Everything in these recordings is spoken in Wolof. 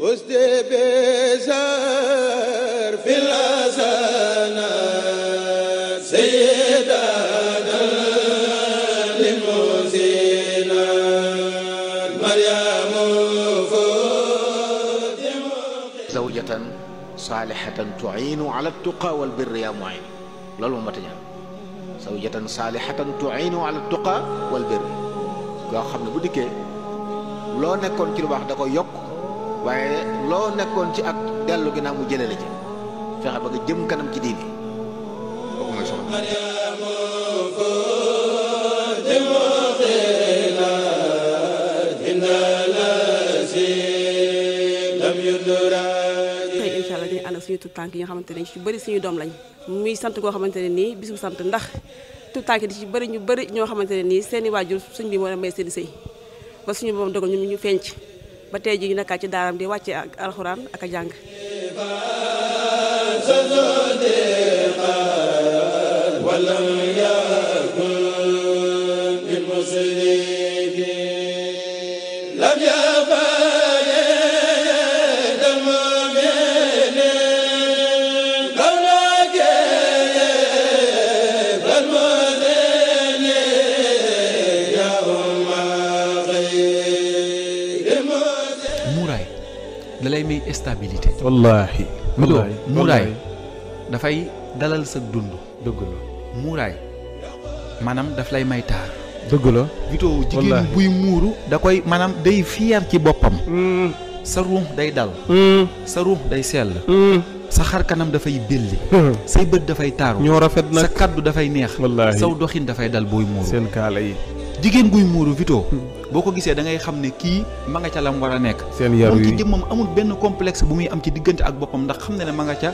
فزت بزار في الحسنات سيدنا للمحسنات مريم زوجة صالحة تعين على التقى والبر يا معين loolu moom ma tañaan zawjatan salihatan tu'inu ala tuqa wal birr yoo xam ne bu dikkee loo nekkoon ci lu baax da ko yokk waaye loo nekkoon ci ak dellu ginnaaw mu jëlee la ci fexe ba nga jëm kanam ci diini kooku mooy soxna tey incha allah dañu ànd ak suñu tuut tànk yi nga xamante ne ci bëri suñu doom lañ muy sant koo xamante ne nii bisu sant ndax tuut tànk di ci bëri ñu bëri ñoo xamante ne nii seeni waajur suñ bi moo may seen sëy ba suñu borom dogal ñun ñu fenc ba tey ji ñu nekkaat ci daaram di wàcce ak alxuraan ak a jàng dalay may stabilité. wallaahi. muuraay dafay dalal sa dund. dëgg la. muuraay maanaam daf lay may taar. dëgg la. Vito jigéen buy muuru. da koy maanaam day fier ci boppam. sa ruux day dal. sa ruux day sell. sa xar kanam dafay belli. say bët dafay taaru. ñoo rafet nag sa kaddu dafay neex. wallaahi saw doxin dafay dal booy muuru. seen kaala yi. jigéen guy muuru Vito. boo ko gisee da ngay xam ne kii ma nga ca lam war a nekk. seen yaru yi moom ci jëmmam amul benn complexe bu muy am ci diggante ak boppam ndax xam na ne ma nga ca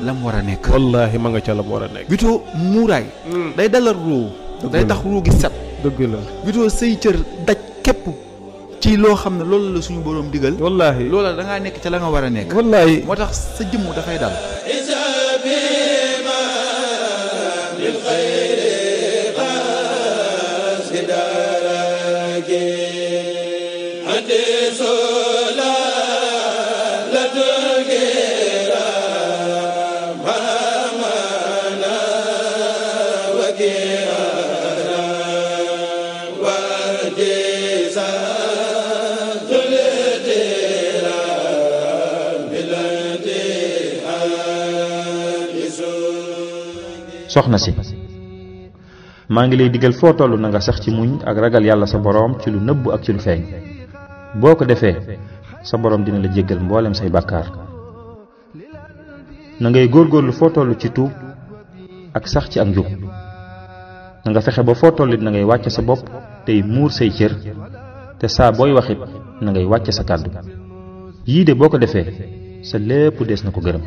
lam war a nekk. wallaahi ma nga ca lam war a nekk. Vito muuraay. day dalal ruu. day tax ruu gi set. dëgg la. Vito say cër daj képp ci loo xam ne loolu la suñu boroom digal. wallaahi loola da ngaa nekk ca la nga war a nekk. wallaahi moo tax sa jëmm dafay dal. soxna si maa ngi lay digal foo toll na nga sax ci muñ ak ragal yàlla sa boroom ci lu nëbb ak ci lu feeñ boo ko defee sa boroom dina la jéggal mboolem say bàkkaar na ngay góorgóorlu foo toll ci tuub ak sax ci ak njub na nga fexe ba foo tollit na ngay wàcce sa bopp tey muur say cër te saa booy waxit na ngay wàcce sa kàddu yii de boo ko defee sa lépp dees na ko gërëm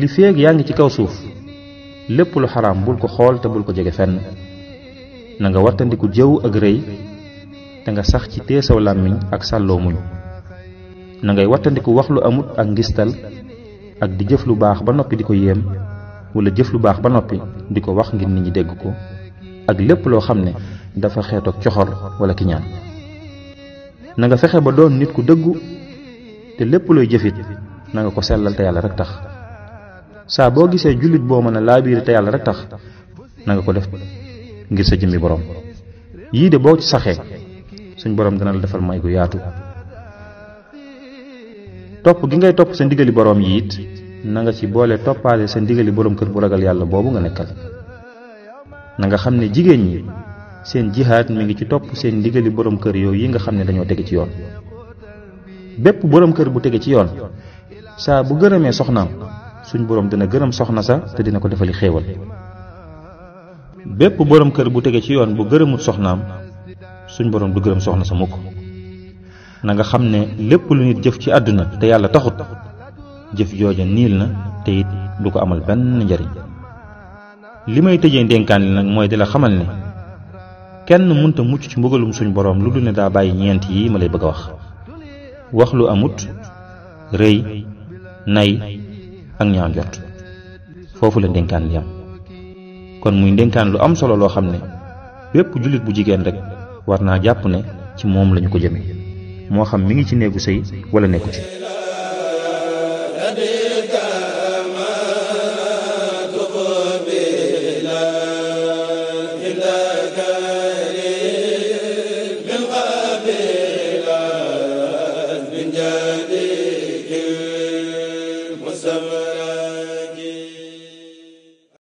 li feeg yaa ngi ci kaw suuf lépp lu xaraam bul ko xool te bul ko jege fenn na nga wattandiku jëw ak rëy te nga sax ci tee saw làmmiñ ak sàlloo muñ na ngay wattandiku wax lu amut ak ngistal ak di jëf lu baax ba noppi di ko yéem wala jëf lu baax ba noppi di ko wax ngir nit ñi dégg ko ak lépp loo xam ne dafa xeetoog coxor wala kiñaan na nga fexe ba doon nit ku dëggu te lépp looy jëfit na nga ko sellal te yàlla rek tax saa boo gisee jullit boo mën a laabiire te yàlla rek tax na nga ko def ngir sa jëmmi borom yii de boo ci saxee suñ borom dana la defal may gu yaatu topp gi ngay topp sa ndigali borom yi it na nga ci boole toppaale sa ndigali borom kër bu ragal yàlla boobu nga nekkal na nga xam ne jigéen ñi seen jihaad mi ngi ci topp seen ndigali borom kër yooyu yi nga xam ne dañoo tege ci yoon bépp borom kër bu tege ci yoon saa bu gërëmee soxnaam suñ borom dina gërëm soxna sa te dina ko defali xéewal bépp borom kër bu tege ci yoon bu gërëmut soxnaam suñ borom du gërëm soxna sa mukk na nga xam ne lépp lu nit jëf ci àdduna te yàlla taxut jëf jooja niil na te it du ko amal benn njariñ li may tëjee ndénkaan li nag mooy di la xamal ne kenn munta mucc ci mbugalum suñ borom lu dul ne daa bàyyi ñeent yi ma lay bëgg a wax lu amut rëy nay ak ñaaw njort foofu la ndénkaan li am kon muy ndénkaan lu am solo loo xam ne bépp jullit bu jigéen rek war naa jàpp ne ci moom lañu ko jëme moo xam mi ngi ci néegu sëy wala nekku ci. من